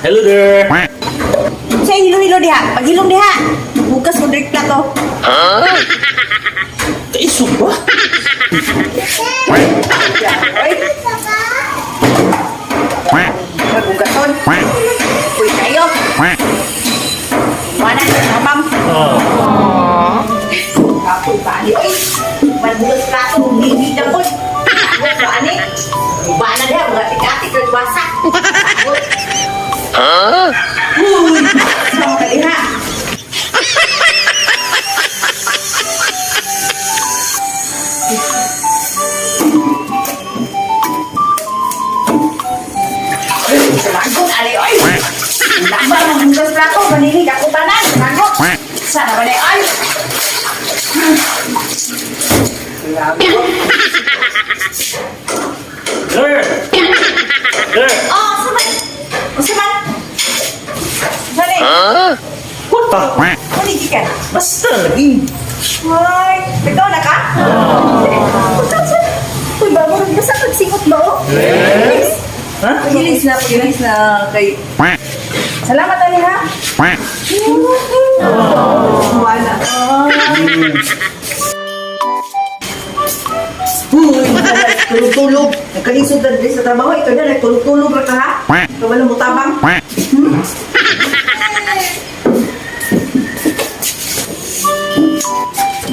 Hello there. Sa hilo-hilo diha, paghilom diha. Bukas ko direct plato. Kaisog ba? Oy, magugason. Uy, kayo. Mana tabang. Kapoy pa ani oy. Magugas plato, hindi na po. Kapoy pa ani. Ba na diha, mga atik-atik kag wasak. Uy, sama ka diha. Lagot, ali, oy! Lama ang hugas plato, manilig ako tanan, lagot! Sana ba na, oy? Lagot. There! There! Oh, saman! Saman! Sani? Kwarta! Ano gikan? Basta lagi. Ay, ikaw na ka? Uy, bago rin basta pagsingot ba, oh? Ha? Pagilis na, pagilis na kay... Salamat, ani, ha? Wala. Uy, tulog-tulog. Nagkalisod na diri sa trabaho. Ikaw na, nagtulog-tulog ra ka, ha? Ikaw walang mutabang.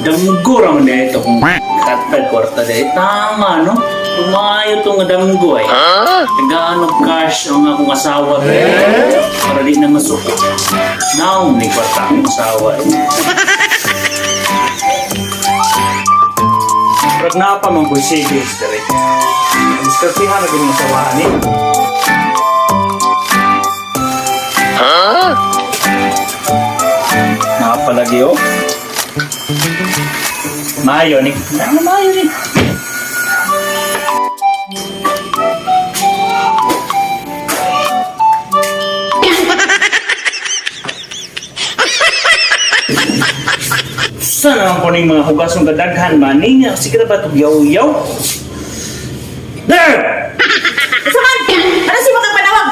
Damgo raman na ito kung katag kwarta dahil. Tama, no? Tumayo itong damgo ay. Nagaano cash ang akong asawa. Para di na masuko. Naong ni kwarta akong asawa. Pag napa man ko'y savings dali. Diskartihan na din ang asawa ni. Napalagi oh. Maayo ni. Ano maayo ni? Saan naman po ning mga hugasong kadaghan man niya? Sige na ba itong yaw-yaw? There! Saman! Ano si mga panawag?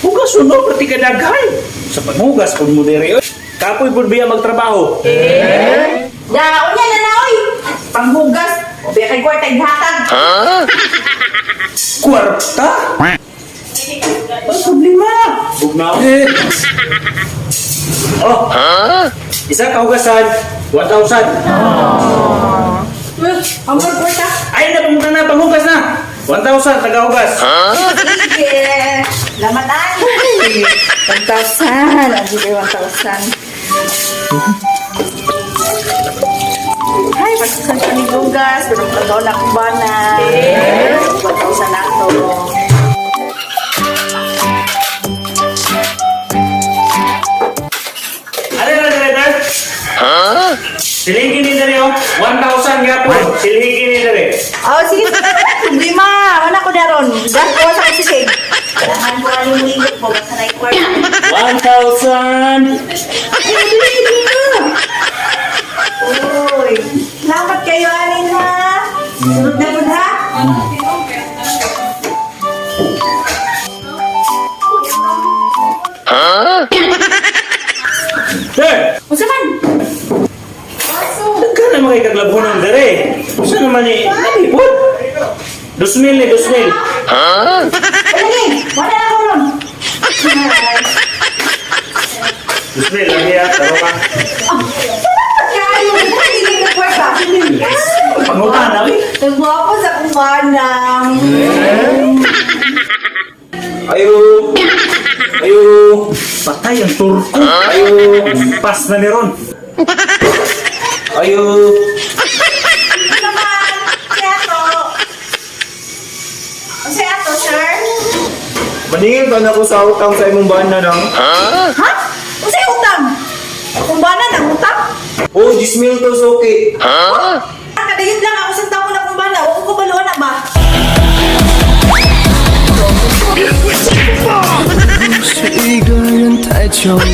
Hugas no, pati kadaghan. Sa paghugas, pag mo diri, oy. Kapoy po biya magtrabaho. Daon niya na na, oy! Panghugas! O biya kay kwarta ihatag. Kwarta? Ano problema? Bugnaw. Oh! Isa kahugasan, 1,000. Ang kwarta. Ay, napunta na, panghugas na. 1,000, tagahugas. Sige! Lamatan! 1,000! Ang sige, 1,000. Ay, pagkasan ka ni Lugas, pero pagkaw na akong bana. 1,000 na ito. Ano na, dire, Silingin ni dere, oh. 1,000 nga po. Silingin ni dere. Oh, sige, problema. Wala ko na ron. Gas ko sa sisig. Kailangan ko na yung ligot mo. Basta na yung kwarta. 1,000. Uy, salamat kayo, Alin, ha? Sunod na po, ha? Sir, Unsa man? daghan naman kay kaglabhonon dere. Usa naman ni, nalipod. 2,000 ni, 2,000. Wala ni, wala na ko ron. 2,000 lagi ya, taro ka. Kayo, hindi na kwarta. Pangutan na, eh. Nagwapo sa akong banang. Ayo. Ayo. Patay ang turko. Ayo. Pas na ni Ron. Ayo. Naman, si ato. Si ato, sir? Maningil ka na ko sa utang sa imong bana nang. Ha? Unsa yung utang? Akong banan, ang utang? Oh, 10,000 to suki. Ah, kadayot lang ako sa tao na akong bana. Huwag ko baluan na ba? 是一个人太久了。